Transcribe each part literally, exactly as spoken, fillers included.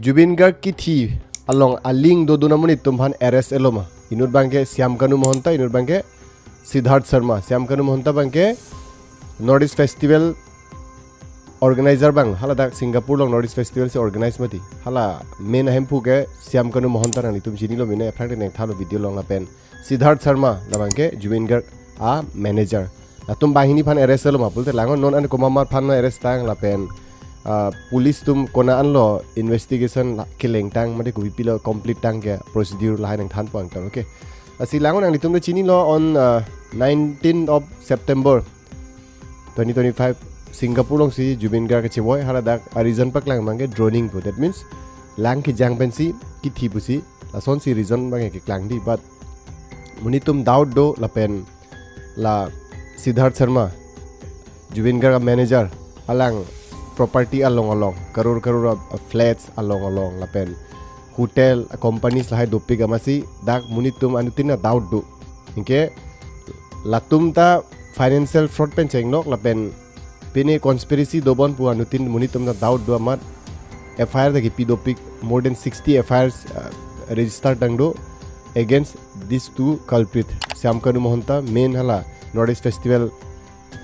Zubeen Garg kithi along a-link dodun amonit atum aphan arrest-etlo ma. Inut abangke Shyam Kanu Mahanta, inut abangke Siddharth Sharma. Shyam Kanu Mahanta abangke North East Festival organizer abang, hala dak Singapore along North East Festival si organize mati. Hala main ahemphu ke Shyam Kanu Mahanta, nanglitum chinilo mene, aphrang nangthanlo video along, lapen Siddharth Sharma labangke Zubeen Garg a-manager. Latum banghini aphan arrest-etlo ma pulote lang-o, non an komat aphan arrest tang lapen, ah, police atum konat anlo investigation la keleng tang, mate kopipilo complete tang ke procedure lahai nangthanpo angtan, okay. Lasi lang-o, nanglitum ta chinilo on, ah, nineteenth of September twenty twenty-five Singapore alongsi Zubeen Garg kachevoi, hala dak a-reason paklang abangke droning pu. That means lang kejang pensi kithi pusi, lasonsi reason abangke keklang di, but monit atum doubt do lapen la Siddharth Sharma, Zubeen Garg a-manager, alang property along along, karor karor a, a flats along along, lapen hotel, a companies lahai dopik amatsi dak monit atum anuttin ta doubt do. Anke latum ta financial fraud pen chenglok lapen pine conspiracy dobom pu anuttin monit atum ta doubt do amat F I R ta kipi dopik, more than sixty F I Rs, uh, register tang do against these two culprit. Shyam Kanu Mahanta, main hala North East Festival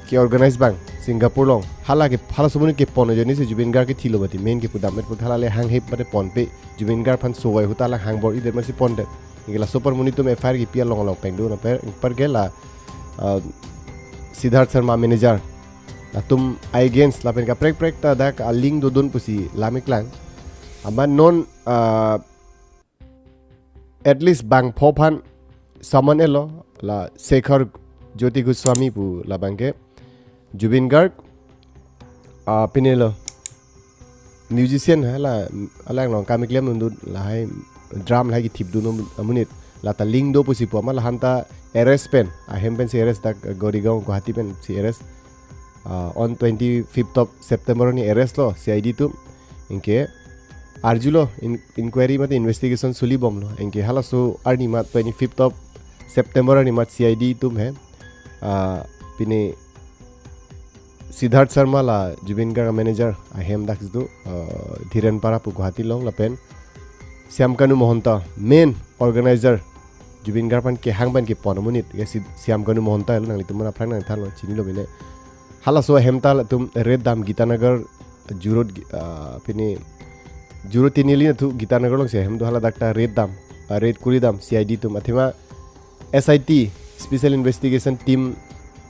ke-organize abang Singapore along, hala ke, halaso amonit kepon ajoinesi Zubeen Garg kethilo mati, main kepudam-et pu, hala le hanghep mate ponpe, Zubeen Garg aphan sowai ahut ta lang hangbor-idet amatsi pondet. Anke laso apor monit atum F I R kipi along along pen do, anpar, anpar ke la, uh, Siddharth Sharma manager, latum against lapen kaprek kaprek ta dak a-link dodun pusi lam keklang. Amat non, uh, at least bangpho aphan summon-etlo, la Shekhar Jyoti Goswami pu labangke Zubeen Garg, ah, pine lo musician, hala, hala along kam keklem dun, lahai drum lahai kethipdun amonit, lata link do pusi pu, amat lahan ta arrest pen, ahem pensi arrest, dak Goregaon Guwahati pensi arrest. Ah, on twenty-fifth of September arni arrest-lo C I D atum. Anke arjulo in-, inquiry mate investigation solibomlo. Anke halaso arni amat twenty-fifth of September arni amat C I D atum he, ah, pine Siddharth Sharma la Zubeen Garg manager ahem dak situ, ah, Dhiren Para pu Guwahati along, lapen Shyam Kanu Mahanta, main organizer, Zubeen Garg aphan kehang pen kepon amonit ke si Shyam Kanu Mahanta lo, nanglitum aphan aphrang nangthanlo, chinilo mene. Halaso ahem ta latum raid dam Gitanagar, Jurut, ah, pine Jurut Tinili atu Gitanagar alongsi ahem do, hala dak ta raid dam, ah, raid kori dam C I D atum, athema S I T, Special Investigation Team,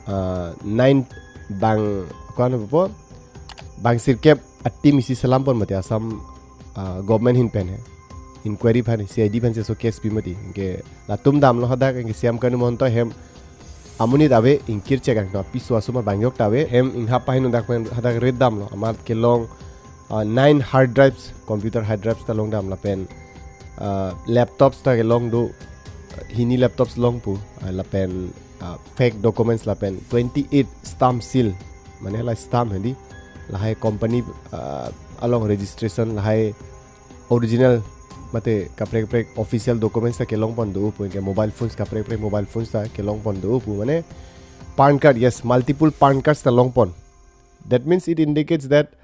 ah, nine bang, ko-an apo, bang sirkep a-team isi selam pon mati Assam, ah, government ahin pen he. Inquiry aphan, C I D aphansi laso case pi mati. Anke latum damlo hadak, anke Shyam Kanu Mahanta ahem amonit ave, ingkir chekang no, piso asoma bangyok ta ave, hem inghap pahin dak pen hadak raid damlo, amat kelong, ah, nine hard drives, computer hard drives ta long dam lapen, ah, laptops ta kelong do, hini laptops long pu, ah, lapen, ah, fake documents lapen twenty-eight stamp seal, mane la stamp he di, lahai company, ah, along registration, lahai original mate kaprek kaprek official documents ta kelong pon do pu, anke mobile phones, kaprek kaprek mobile phones ta kelong pon do pu, mane PAN card, yes, multiple PAN cards ta long pon. That means it indicates that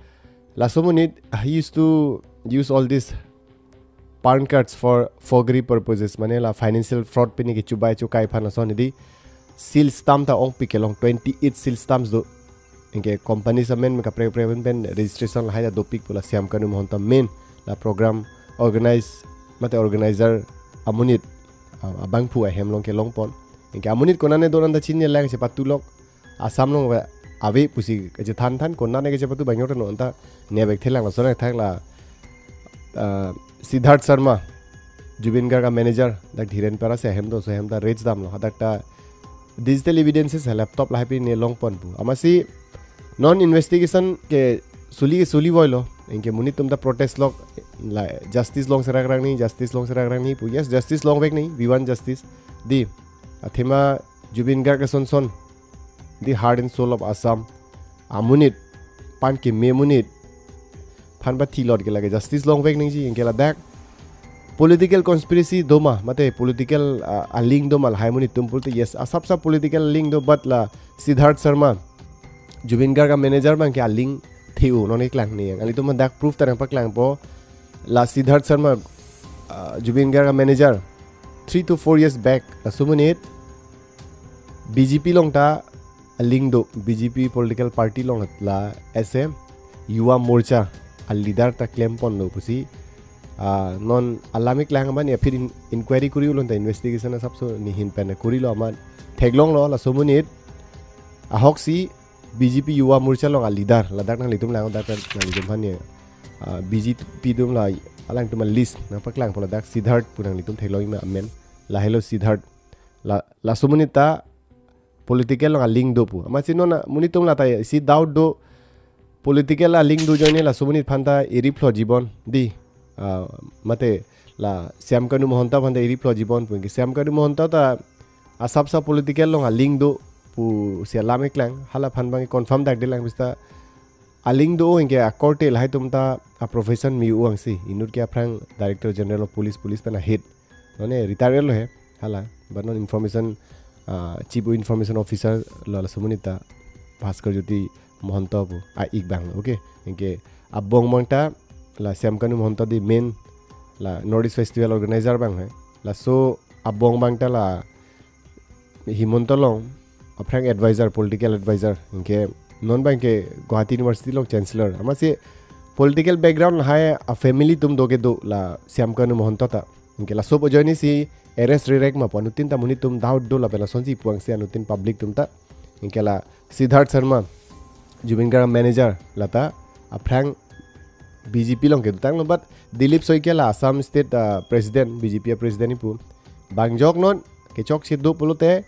laso amonit, he used to use all these PAN cards for forgery purposes, mane la financial fraud pine kechubai chukai aphan lason di seal stamp ta ongpik kelong, twenty-eight seal stamps do. Anke company amen kaprek kaprek pen registration lahai ta dopik pu la Shyam Kanu Mahanta, main la program organize mate organizer amonit, ah, abangphu ahem along kelong pon. Anke amonit konane do-an ta chinine lang, chepatulok, Assam along ave pusi kachethan than, konane kachepatu bangyok ta non ta ne bek thelang, lason athak la, ah, Siddharth Sharma, Zubeen Garg a-manager, dak Dhiren Para si ahem do, laso ahem ta raid damlo, hadak ta digital evidences, laptop lahai pine long pon pu. Amatsi non investigation ke suli, suli voilo, anke monit atum ta protest lok, la justice long serak rang ni, justice long serak rang ni pu. Yes, justice long vek ni, we want justice. Di, athema Zubeen Garg ason son, the heart and soul of Assam, amonit, PAN keme amonit aphan pathi lot ke lake justice long vek nangji, anke ladak political conspiracy doma, mate political, ah, a-link doma lahai amonit atum pulote, yes, asap sap political link do, but la Siddharth Sharma, Zubeen Garg a-manager abangke a-link the-o, non keklang ni yang. Alitum hadak proof ta nangpaklangpo. la Siddharth Sharma, uh, Zubeen Garg manager, three to four years back, laso amonit B J P along ta a-link do, B J P political party along la as a Yuva Morcha a-leader ta klem ponlo pusi, ah, non alam iklang abang aphi in-, inquiry kuri ulon ta investigation asapso nehin pen kurilo amat theklonglo laso amonit ahoksi B J P Yuva Morcha along a-leader, ladak nanglitum lang dak nanglitum aphan ne, ah, B J P atum la alangtum a-list nangpaklang po ladak Siddharth pu nanglitum theklong ima amen. Lahelo Siddharth. La, laso amonit ta political along a-link do pu. Amatsi non amonit atum la ta isi doubt do, political a-link do ajoine laso amonit aphan ta eri phlo jibon dei. Ah, mate la Shyam Kanu Mahanta aphan ta eri phlo jibon pu. Anke Shyam Kanu Mahanta ta asapso political along a-link do pusi alam iklang, hala aphan abang confirm dakdelang, pusi ta a-link do anke akorte lahai atum ta a-profession me-o angsi, inut ke aphrang Director General of Police, police pen a-head. Non retire lo he, hala. But non information, ah, Chief Information Officer lo laso amonit ta, Bhaskar Jyoti Mahanta pu a-ik abang lo. Okay. Anke abong abang ta la Shyam Kanu Mahanta dei main la North East Festival organizer abang he. Laso abong abang ta la Himanta along aphrang advisor, political advisor. Anke non abang ke Guwahati University along chancellor. Amatsi political background lahai a-family atum do kedo la Shyam Kanu Mahanta ta. Anke laso pu ajoine si arrest rerek ma pu anuttin ta amonit atum doubt do lapen lasonsi pu angsi anuttin public atum ta. Anke la Siddharth Sharma, Zubeen Garg manager, lata aphrang B J P along kedotanglo, but Dilip Saikia la Assam State, ah, President, B J P a-President ni pu. Bang jok non kechokche do pulote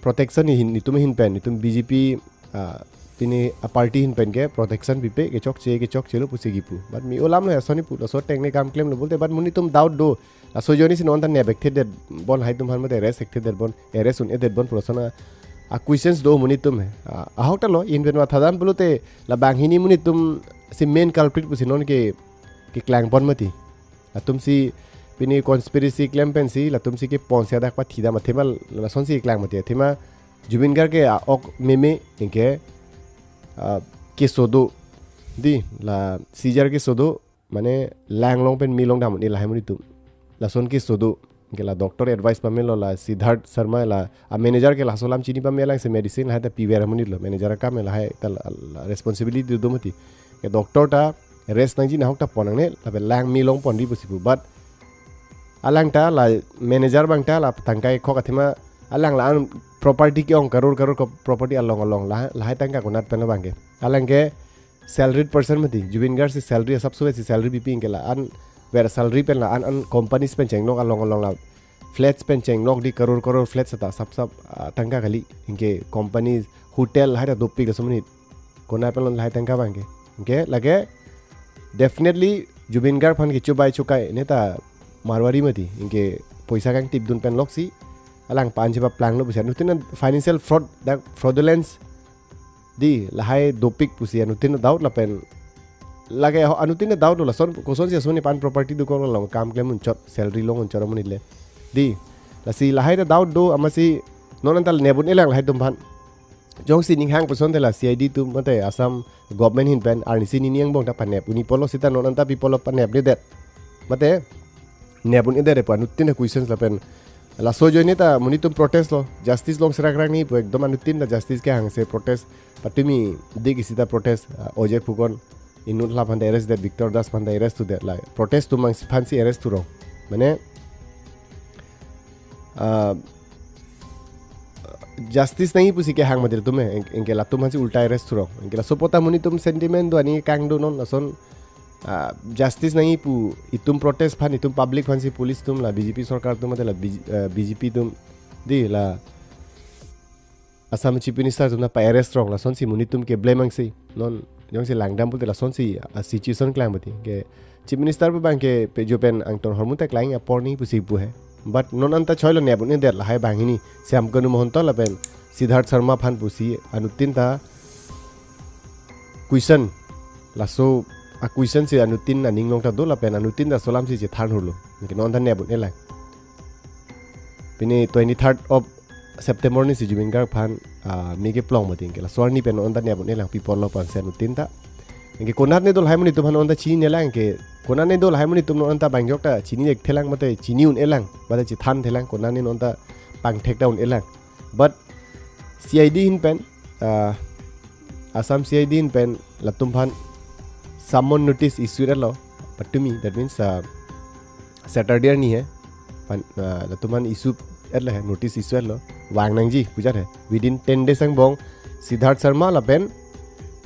protection ni hin, netum ahin pen, netum B J P, ah, pini a-party ahin pen ke protection pipe, kechokche, kechokche lo pusi kipu. But me-o alam lo, ason ni pu, laso ateng ne kam klemlo pulote, but amonit atum doubt do. Laso ajoine si non ta nep-ek thedet bon, lahai atum aphan mate arrest-ek thedet bon, arrest un-edet bon pu lason a-questions do amonit atum he. Ah, ahok ta lo, ahin pen mathadam pulote la banghini amonit atum si main culprit pusi non ke, keklang pon mati. Latum si pini conspiracy klem pensi, latum si kepon si adak pathidam athema lasonsi keklang mati. Athema Zubeen Garg ke a-ok meme anke, ah, keso do dei, la seizure keso do, mane lang long pen me longdam un-e lahai amonit atum. Lason keso do. Anke la doctor advice pamelo, la Siddharth Sharma la a-manager ke laso alam chini pamelang, se medicine lahai ta piver amonit lo, manager akam lahai ta la, la responsibility do mati. Ke doctor ta rest nangji, ahok ta pon nangne, lapen lang me long pon dei pusi pu. But alang ta la manager abang ta la tangka kekhok athema alang la-an property ke-ong, karor karor ko property along along, la, lahai tangka konat pen abang ke. Alang ke salaried person mati, Zubeen Garg si salary asapso si salary pipi, anke la-an ver salary pen la-an an companies pen chenglok along along la flats pen chenglok dei, karor karor flats ta sap sap, ah, tangka kali, anke companies, hotel lahai ta dopik laso amonit. Konat pen lo lahai tangka abang ke. Anke lake definitely Zubeen Garg aphan kechobai chokai ne ta Marwari mati, anke poisa kangtip dun pen loksi alang pa-an chepaplanglo pusi anuttin financial fraud, dak fraudulence dei, lahai dopik pusi anuttin doubt lapen lake ho anuttin doubt lo, lason kosonsi ason ni pan property dokok along kam klem unchot, salary long unchot amonit le dei. Lasi lahai ta doubt do, amatsi non anta nep un-elang lahai atum aphan. Jongsi ning hang puson te la C I D atum mate Assam government ahin pen arnisi nini angbong ta panep un-e pulo seta non anta pi pulo panepnedet, mate nep un-edet pu anuttin a-questions lapen laso ajoine ta amonit atum protest lo, justice long serak rak ni pu ekdom anuttin ta justice kehang se protest. Patumi dik isi ta protest, ah, Ajay Phukan, inut la aphan ta arrest det, Victor Das aphan ta arrest thu det, la protest atum angsi aphansi arrest thu rong. Mane, ah, justice nangji pusi kehang mati atum he, anke latum aphansi ulta arrest thu rong. Anke laso pu ta amonit atum sentiment do, aning kangdo non lason, ah, justice nangji pu itum protest aphan, itum public aphansi police atum la B J P sorkar atum mate la B J, ah, B J P atum dei, la Assam Chief Minister atum ta pa-arrest rong, lasonsi amonit atum ke blame angsi. Non jongsi langdam pulote lasonsi a-situation klang mati. Ke Chief Minister pu abang ke pe jo pen angton hormu ta klang apor ni pusi pu he. But non anta choi lo nep un-edet lahai banghini Shyam Kanu Mahanta lapen Siddharth Sharma aphan pusi anuttin ta question, laso a-question si anuttin aning along ta do lapen anuttin ta laso alamsi chethan hurlo. Anke non anta nep un-elang. Pini twenty-third of September ni si Zubeen Garg aphan, ah, me keplong mati, anke laso arni pen non anta nep un-elang pi pulo pu ansi anuttin ta. Anke konat ne do lahai monit atum aphan non ta chininelang, anke konat ne do lahai monit atum non ta bangjok ta chini-ekthelang mate chini-un-elang mate chethanthelang, konat ne non ta pangthek ta un-elang. But C I D ahin pen, uh, Assam C I D ahin pen latum aphan summon notice issue etlo patumi, that means, uh, Saturday arni he, pan, uh, latum aphan issue etlo he, notice issue etlo, vang nangji pu ajat he. Within ten days angbong Siddharth Sharma lapen,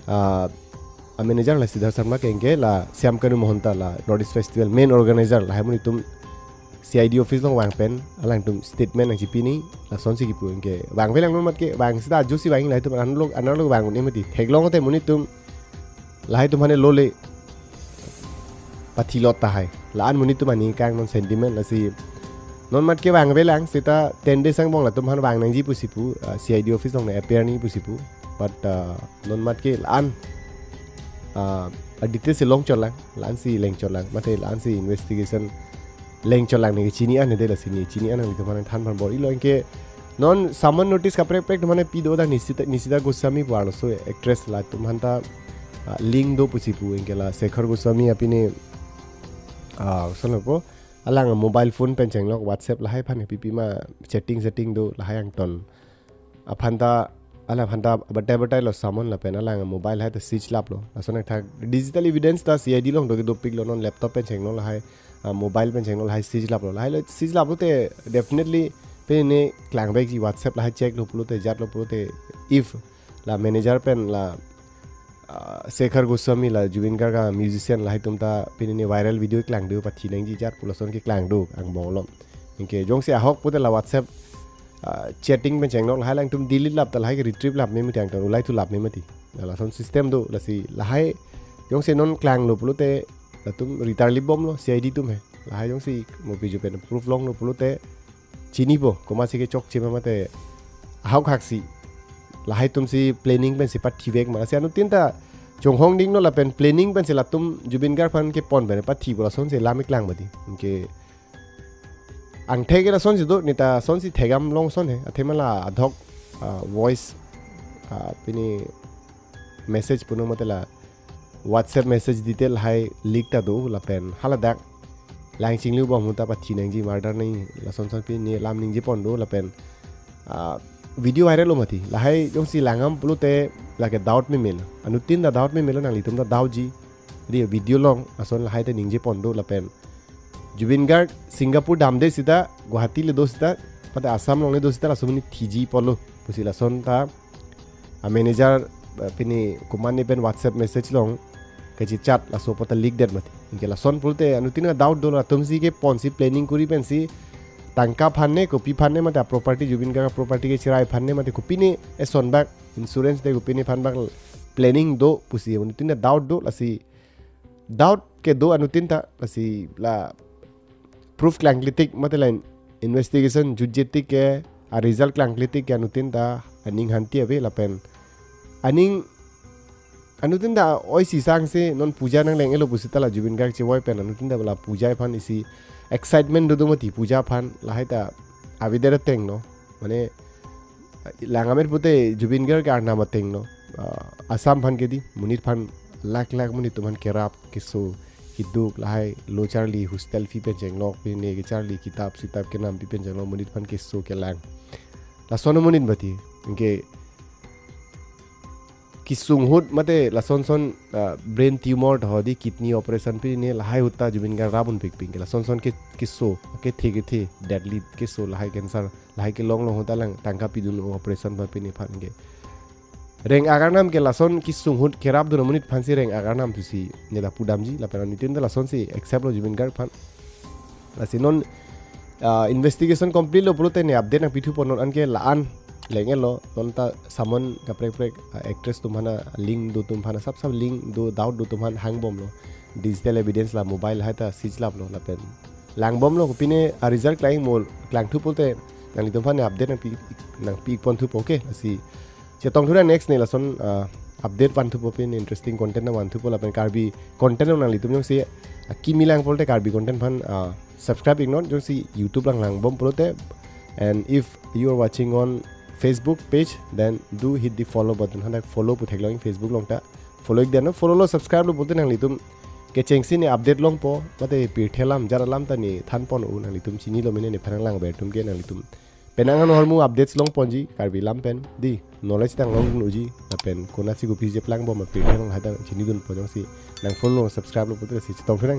uh, a manager la Siddharth Sharma ke, anke la Shyam Kanu Mahanta, la North East Festival main organizer, lahai monit atum C I D office along vang pen alangtum statement nangchepiji, lasonsi kipu, anke vangvelang non mat ke, vang seta ajo si vang, lahai atum anerlo, anerlo vang un-e mati, theklong te monit atum, lahai atum aphan lole pathilot tahai. La-an monit atum aning kang non sentiment, lasi non mat ke vangvelang seta ten days angbong latum aphan vang nangji pusi pu, uh, C I D office along appear nangji pusi pu. But, uh, non mat ke la-an, uh, a details si longchotlang, la-an si lengchotlang mate la-an si investigation lengchotlang, ne chini an de, lasi ne chini an nangtum aphan than aphan bor-ilo, anke non summon notice kaprek kaprek atum aphan pido, dak Nishita, Nishita Goswami pu arloso actress, latum aphan ta, ah, link do pusi pu, anke la Shekhar Goswami apine, ah, koson lo pu, alang mobile phone pen chenglok, WhatsApp lahai aphan pipi ma chatting setting do lahai angton aphan ta, alang aphan ta batai batai lo summon lapen alang mobile lahai ta switch laplo. Lason athak digital evidence ta C I D along do ke dopiklo, non laptop pen chenglok lahai, ah, mobile pen chenglok lahai switch laplo. Lahai lo switch laplo te definitely pine klang back ji, WhatsApp lahai check lo pulote, jat lo pulote, if la manager pen la, ah, Shekhar Goswami, la Zubeen Garg a musician, lahai atum ta pine viral video klang do, pathi nangji jat pu lason keklang do angbong lo. Anke jongsi ahok pute la WhatsApp, ah, chatting pen chenglok lahai alangtum delete lap ta lahai ke retrieve lap me mati, angton ulai thu lap me mati. La lason system do, lasi lahai jongsi non klanglo pulote latum retar lip bomlo C I D atum he. Lahai jongsi mo piju pen proof longlo pulote chinipo, komatsi kechokche ma mate ahok haksi lahai atum si planning pensi pathivek ma, lasi anuttin ta chonghong dingno lapen planning pensi latum Zubeen Garg aphan kepon pen pathipo, lasonsi lam keklang mati. Anke angthek ke lasonsi do, ne ta sonsi thekdam long ason he, athema la adhok, ah, voice, ah, pine message punon mate la WhatsApp message detail lahai leak ta do, lapen haladak lang chinglu bom ahut ta pathi nangji, murder nangji, lason son pine lam ningje pon do, lapen, ah, video viral lo mati. Lahai jongsi langdam pulote lake doubt me melo. Anuttin ta doubt me melo, nanglitum ta doubt ji. Di video along ason lahai ta ningje pon do, lapen Zubeen Garg Singapore damde seta, Guwahati le do seta, mate Assam along le do seta, laso monit thiji ponlo pusi lason ta a manager, eh, pine komatne pen WhatsApp message along kachechat, laso apot ta leak det mati. Anke lason pulote anuttin ta doubt do, latum si keponsi planning kuri pensi tangka aphan ne, kopi aphan ne, mate property, Zubeen Garg property kecherai aphan ne, mate kopine eson bak, insurance de kopine aphan bak planning do pusi anuttin ta doubt do, lasi doubt kedo anuttin ta, lasi la proof klangkletik mate la investigation jutjetik ke, a result klangkletik ke anuttin ta aning hanti ave, lapen aning anuttin ta oi si sangse non puja nangleng-etlo pusi ta la Zubeen Garg chevoi pen anuttin ta la puja aphan isi excitement do do mati, puja aphan lahai ta avedet ateng no, mane langdam et pute Zubeen Garg ke arnam ateng no. Ah, Assam aphan ke di, monit aphan, lakh lakh monit atum aphan kerap, keso, keduk, lahai lo charli, hostel fee pen chenglok, pine kecharli, kitap sitap kenam fee pen chenglok, monit aphan keso kelang, lason monit mati. Anke kesung ahut mate lason son, ah, brain tumor ta ho di, kidney operation pine lahai ahut ta Zubeen Garg rap unpik pik, anke lason son ke keso, kethe kethe, deadly keso, lahai cancer lahai kelong long ahut ta lang tangka pidun operation aphan pine aphan ke. Reng akarnam ke lason kesung ahut kerapdun amonit aphansi reng akarnam pusi ne ta pudamji, lapen anuttin ta lasonsi accept lo Zubeen Garg aphan. Lasi non, ah, investigation complete lo pulote ne update nangpithupo, non anke la-an leng-etlo, non ta summon kaprek kaprek, ah, actress atum aphan link do atum aphan, sap sap link do, doubt do atum aphan hangbomlo. Digital evidence la mobile lahai ta switch laplo, lapen langbomlo, kopine a result klang mo, klangthu pulote nanglitum aphan update nangpi, nangpi ponthupo, okay? Lasi chetongthu ra next ne lason, ah, update vanthupo, pine interesting content nangvanthupo, lapen Karbi content nanglitum jongsi akimi lang pulote Karbi content aphan, ah, subscribe iknon, jongsi YouTube along langbom pulote. And if you are watching on Facebook page, then do hit the follow button. Hadak follow pu theklong Facebook along ta Follow ik diya non, follow lo, subscribe lo pulote nanglitum kechengsi ne update longpo, mate pirthe alam, jat alam ta ne thanpon-o, nanglitum chinilo mene nephan nang lang ber atum ke nanglitum. Penang an ahormu updates longponji, Karbi alam pen, di, knowledge tang longdun unji, lapen konatsi kopi cheplangpo ma pirthe along hadak chinidunpo jongsi, nang follow lo, subscribe lo pulote si chetong thunang.